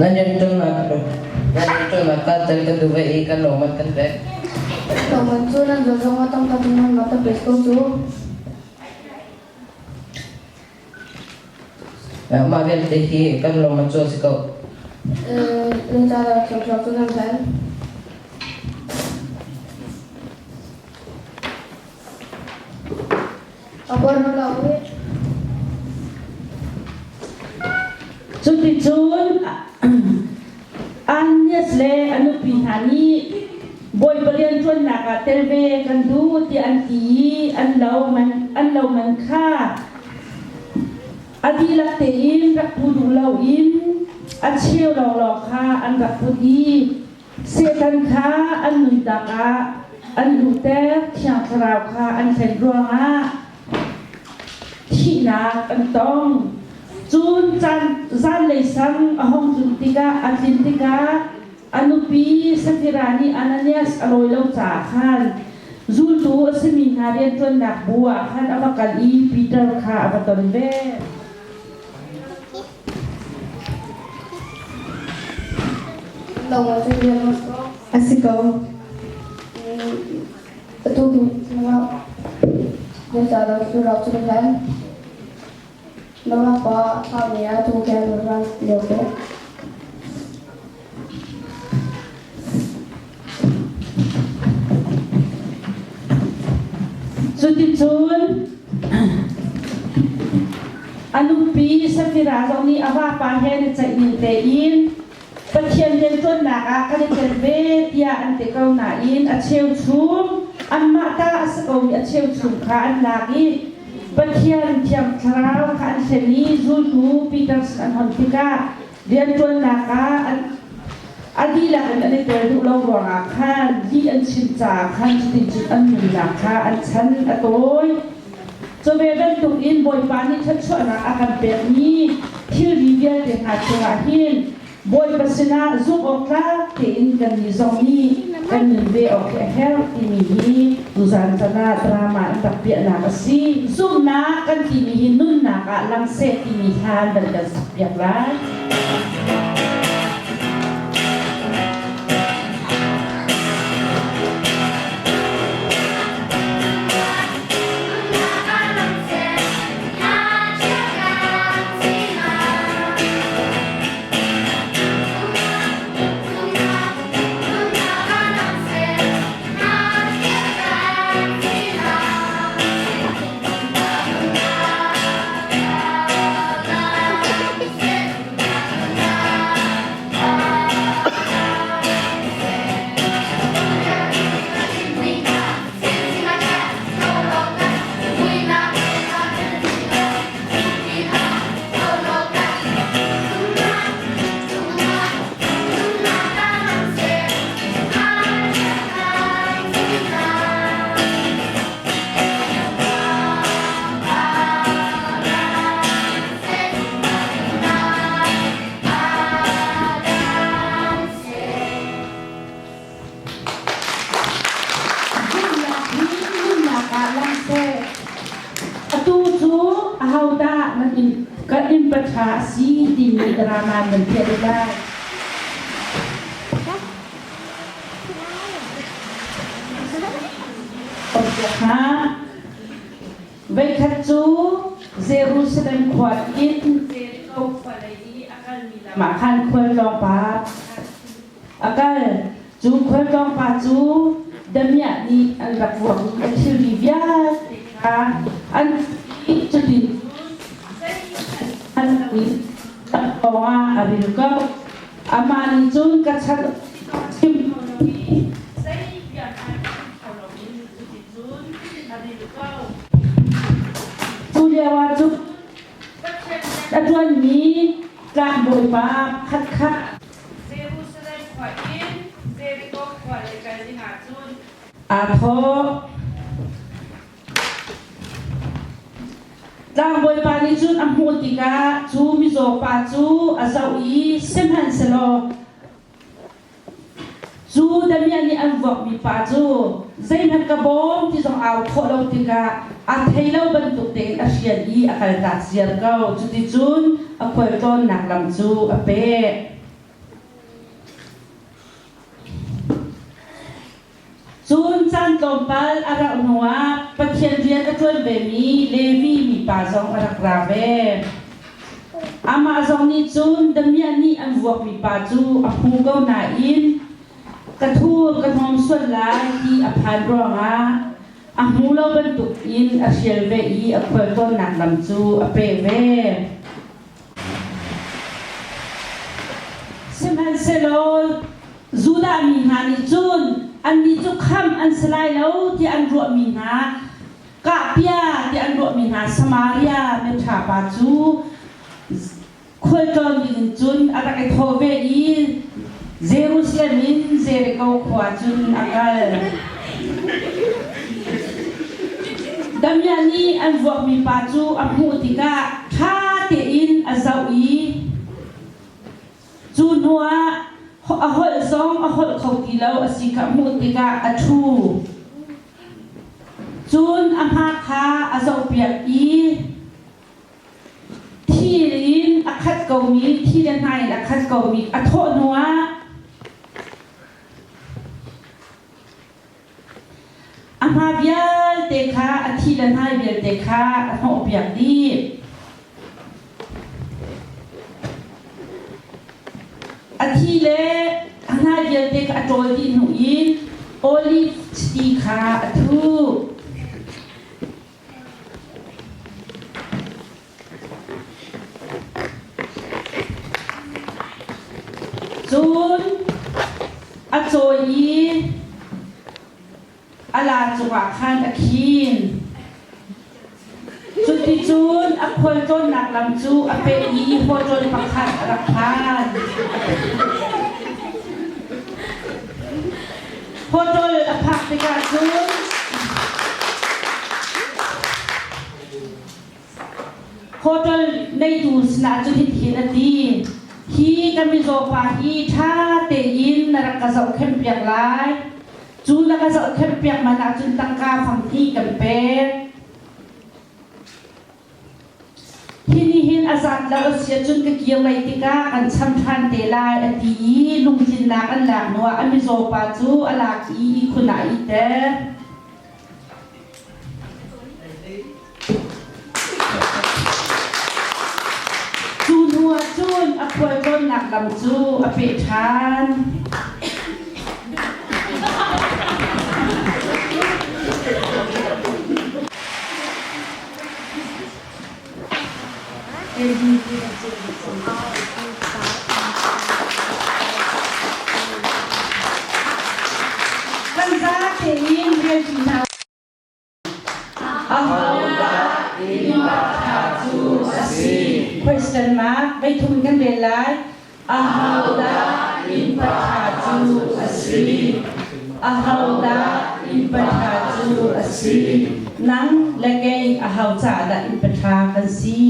Nan rianṭuannak nan rianṭuannak ah tel ka duh ve i kan lawmman kan pek. Lawmman cu nan zual zong ah tangka in nan rak ka pek ko cu. Mah vialte hi kan lawmman cu a si ko. Zeicahdah thluachuah cu nan hlen? Cuticun Ananias le a nupi hna nih Bawipa rianṭuannak ah tel ve kan duh tiah an ti i an lo man kha a dihlak tein rak pu duh loin a cheu lawnglawng kha an rak put i Satan kha an nunnak ah an luhter, Thiang Thlarau kha an hlen ruangah thihnak an tong. Cun zanlei sang a hung tlun tikah a tlin tikah a nupi Safira nih Ananias a lawi lo caah khan zultu a simi hna rianṭuannak bu ah khan a va kal i Peter kha a va ton ve. A si ko. Atu Cuticun a nupi Safira zong nih a vapa he an i ceih ning tein Pathian rianṭuannak ah kan i tel ve tiah an ti ko nain a cheuchum anmah ta a si komi a cheuchum kha an lak i Pathian Thiang Thlarau kha an hlen i zultu Peter sin an hon tikah rianṭuannak ah an a dihlak in an i tel duh lo ruangah khan lih an chim caah khan cuticun an nunnak kha an chan a tawi. Cu ve bantukin Bawipa nih thluachuahnak a kan pekmi thilri vialte hna cungah hin Bawipa sinah zumh awk tlak tein kannih zong nih kan nun ve awk hi a herh timi hi tuzan chan ah drama in rak piahnak a si. Zumhnak kan timi hi nunnak ah lang seh timi hlan van kan sakpiak lai. Zumhnak hi nunnak ah lang seh. Atu cu ahodah nan inn kan inn paṭha a si timi drama nan piah te lai. Kha Voikhat cu Jerusalem khua in Jericho khua lei i a kalmi lam ah khan khualtlawng pa a kal. Cu khualtlawng pa cu damiah nih an rak vuak i a thilri vialte kha an cutin an pawng ah a ril ko. Amah nih cun ka chan chim kho lo i zei bia hmanh chim kho loin cuticun a ril ko. Cu lio ah cun Pathian a ṭuanmi tlangbawipa khat kha Jerusalem khua in Jericho khua lei kal dingah cun aa thawh. Tlangbawipa nih cun a hmuh tikah cu mizaw pa cu a zoh i sihmanhsehlaw Cu damiah nih an vuakmi pa cu zeihmanh ka bawm ti zong au khawh lo tikah a thei lo bantuk tein a hrial i a kaltak ziar ko. Cuticun a khualtlawnnak lam cu a peh. Caan tlawmpal a rauh hnuah Pathian rian a ṭuan vemi Levi mipa zong a rak ra ve. Amah zong nih cun damiah nih an vuakmi pa cu a hmu ko nain ka thur ka hnawm sual lai ti a phan ruangah a hmu lo bantukin a hrial ve i a khualtlawnnak lam cu a peh ve. Sihmanhsehlaw Judah mi hna nih cun annih cu khamh an si lai lo tiah an ruahmi hna kahpia tiah an ruahmi hna Samaria miṭha pa cu khualtlawn dingin cun a rak i thawh ve i Jerusalem in Jericho khua cun a kal. Damiah nih an vuakmi pa cu a hmuh tikah ṭha tein a zoh i cu hnuah a holh zong a holh kho ti lo a si kha hmuh tikah a ṭhu. Cun a hma kha a zohpiak i Thi in a khat komi, thi le hnai in a khat komi a thawh hnuah a hma vialte kha a thi le hnai vialte kha a hnawhpiak dih. A thi le a hnai vialte kha a ṭawl dih hnu in olive chiti kha a thuh. Cun a cawi i a laa cungah khan a khin. Cuticun a khualtlawnnak lam cu a peh i hawṭawn pakhat a rak phan. Hotel a phak tikah cun hotel neitu sinah cun hitihin a ti. Hi ka mizaw pa hi ṭha tein na rak ka zohkhenhpiak lai. Cu na ka zohkhenhpiak man ahcun tangka fang hnih kan pek. Hi nih hin a zat lo a si ahcun ka kir lei tikah kan cham ṭhan te lai a ti i lungtlinnak an lak hnuah a mizaw pa cu a lak i ihkhun ah a ihter. Cu hnu ah cun a khualtlawnnak lam cu a peh ṭhan. Kan zapi in rianṭi hna. Ahodah innpa ṭha cu a si? Question mark veithum kan rel lai. Ahodah innpa ṭha cu a si? Ahodah innpa ṭha cu a si? Nang le kei aho caah dah innpa ṭha kan si?